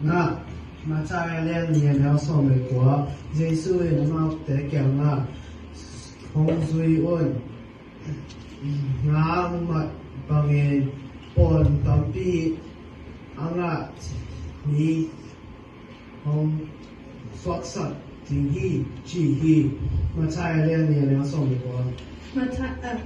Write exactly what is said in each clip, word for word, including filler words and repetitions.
Na, Matthai a lian nih a neu sawm leh kua. Jesu in amaute kiangah, hong zui un, nga mat bangin pawn tampi a ngah mi hong suaksak ding hi, chi hi. Matthai a lian nih a neu sawm leh kua. Matthai, ah,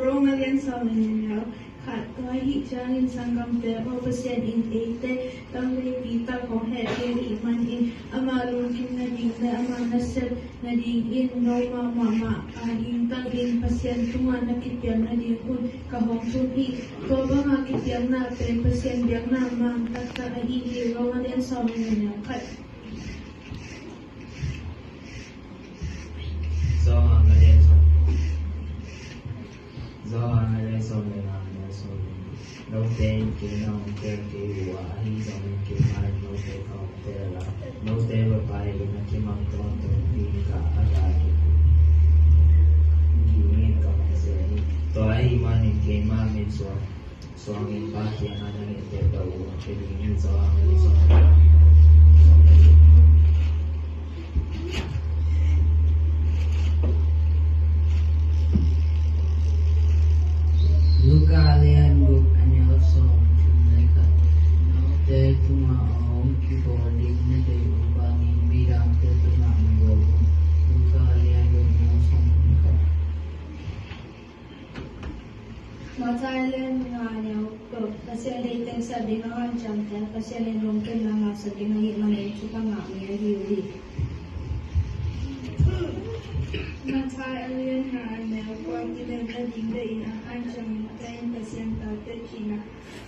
Rom a lian sawm leh nih a neu khat. Tua ahih ciangin sanggamte aw, Pasian in eite tamveipi tak hong hehpih ahih manin, ama lungkimna ding leh ama nasepna dingin noumah mahmah a hing tangin Pasian tungah na kipiakna ding hun ka hong thum hi. Tua banga kipiakna pen Pasian biakna mang taktak ahi hi. Rom a lian sawm leh nih a neu khat. Johan a lian sawm. Johan a lian sawm leh nga, a neu sawm leh nih. Noute in kei na hon tel kei ua, ahi zongin keimah in noute ka hon tel a, noute Papai in a kimang tawntung ding kha a dai hi. Dingin ka hon zel hi. Tua ahih manin keimah min suang suangin Pa kiangah na ngetteh pah uh a pe ding hi. Johan a lian sawm. Luka a lian guk, a neu sawmthum leh khat. Noute tungah a hong kibawl ding na deih uh bangin midangte tungah na bawl un. Luka a lian guk, a neu sawmthum leh khat. Matthai a lian nga, a neu kua. Pasian deihte sak ding a hanciamte Pasian in lungkimna ngahsak ding ahih manin chutang ngah mi ahi uhi. Matthai a lian nga, a neu kua. Kilemna ding deih in a hanciam mite'n Pasian tate chihna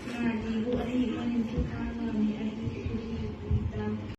ngah ding uh, ahih manin chutang ngah